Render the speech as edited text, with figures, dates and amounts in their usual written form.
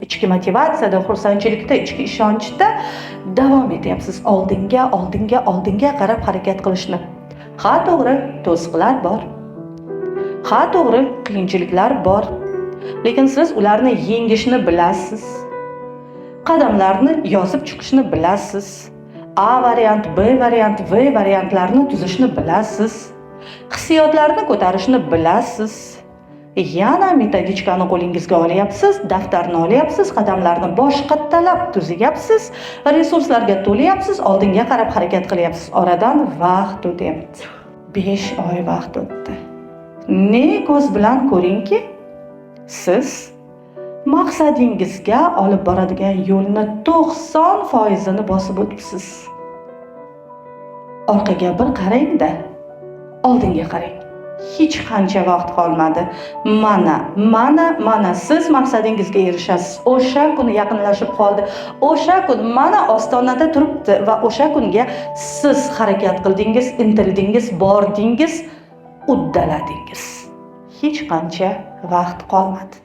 Ichki motivatsiyada, xursandchilikda, ichki ishonchda davom etyapsiz oldinga, oldinga, oldinga qarab harakat qilishni. Ha, to'g'ri, to'siqlar bor. Ha, to'g'ri, qiyinchiliklar bor. Lekin siz ularni yengishni bilasiz. Qadamlarni yozib chiqishni bilasiz. A variant, B variant, V variantlarni tuzishni bilasiz. Hissiyotlarni ko'tarishni bilasiz. Yana методичка ni qo'lingizga olyapsiz, daftarni olyapsiz, qadamlarni boshqattalab tuzyapsiz, resurslarga to'layapsiz, oldinga qarab harakat qilyapsiz. Oradan vaqt o'tyapti. 5 oy vaqt o'tdi. Ne ko'z bilan ko'ringki, siz maqsadingizga olib boradigan yo'lni 90%ini bosib o'tibsiz. Orqaga bir qarang-da, oldinga qarang. Hech qancha vaqt qolmadi. Mana, mana, mana siz maqsadingizga erishasiz. O'sha kun yaqinlashib qoldi. O'sha kun mana ostonada turibdi va o'sha kunga siz harakat qildingiz, intildingiz, bordingiz, uddaladingiz. Hech qancha vaqt qolmadi.